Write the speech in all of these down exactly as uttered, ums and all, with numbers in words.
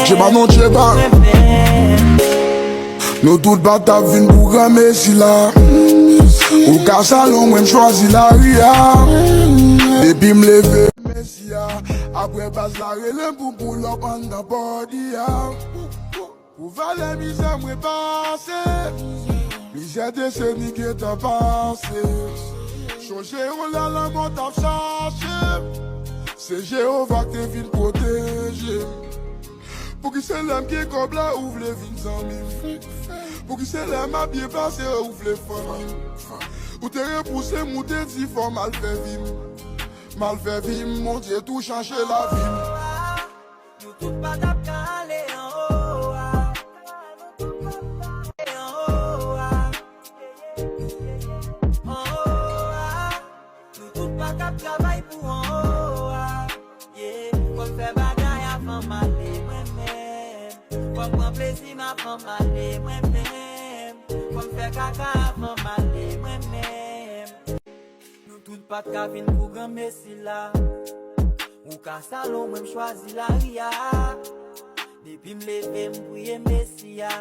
Djeba non djeba. Nou tout pa t ap vin pou granmesi la. Ou ka salon mwen m chwazi lari a. Depi m leve mesi a. Apre baz la rele m pou m pull up anndan body a. Pou valè mizè mwen pase. Plizyè deseni gentan pase. Chonje yon lè lanmò t ap chache m. Se Jewova k te vin pwoteje m. Pouki se lè m gen kòb la ou vle vin zanmi m? Pouki se lè m ap byen pase ou vle fanmi m? Ou te repouse m, ou te di fò m al fè vi m. M al fè vi m, Bondye tou chanje lavi m. Nou tout pa t ap ka ale anwo a. Anwo a. Anwo a. Nou tout pa t ap travay pou anwo a. Yeah. Fò m fè bagay avan m ale mwen menm. Fò m pran plezi m avan m ale mwen menm. Fò m fè kaka avan m ale mwen menm. Nou tout pa t ka vin pou granmesi la. Ou ka salon mwen m chwazi lari a. Depi m leve m priye mesi a.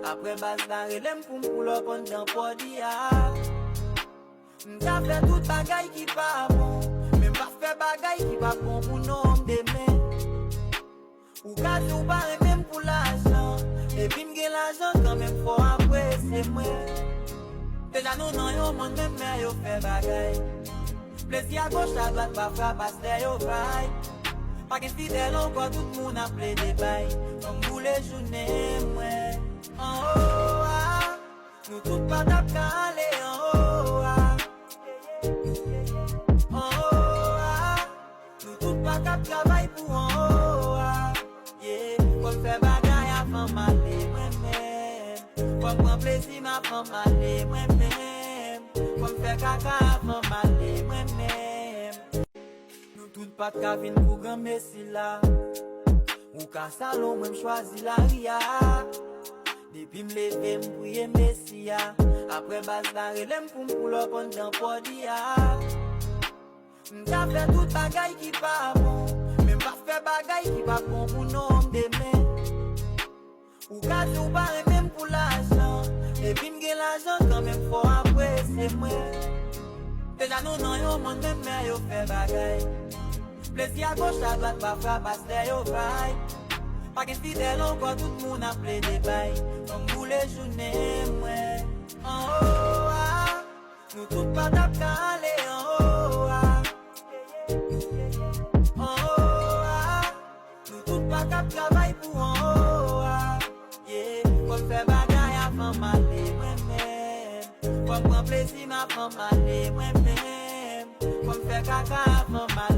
Apre baz la rele m pou m pull up anndan body a. M ka fè tout bagay ki pa bon. Men m pa fè bagay ki pa bon pou non m demen. Ou ka di ou pa renmen m pou lajan, epi m gen lajan kanmenm fò apresye mwen. Deja nou nan yon mond menm men yo fè bagay. Plezi agoch adwat pafwa pastè yo bay. Pa gen fidèl ankò tout moun ap plede bay. Fò m boule jounen mwen. Anwo a. Nou tout pa t ap ka ale anwo a. Anwo a. Nou tout pa t ap travay pou anwo a. Yeah. Fò m fè bagay avan m ale mwen menm. Fò m pran plezi m avan m ale mwen menm. Fò m fè kaka avan m ale mwen menm. Nou tout pa t ka vin pou granmesi la. Ou ka salon mwen m chwazi lari a. Depi m leve m priye mesi a. Apre baz la rele m pou m pull up anndan body a. M ka fè tout bagay ki pa bon. Men m pa fè bagay ki pa bon pou non m demen. Ou ka di ou pa renmen m pou lajan, epi m gen lajan kanmenm fò apresye mwen. Deja nou nan yon mond menm men yo fè bagay. Plezi agoch adwat pafwa pastè yo bay. Pa gen fidèl ankò tout moun ap plede bay. Fò m boule jounen mwen. Anwo a. Nou tout pa t ap ka ale anwo a. Anwo a. Nou tout pa t ap travay pou anwo a. Yeah. Fò m fè bagay avan m ale mwen menm. Fò m pran plezi m avan m ale mwen menm. Fò m fè kaka avan m ale.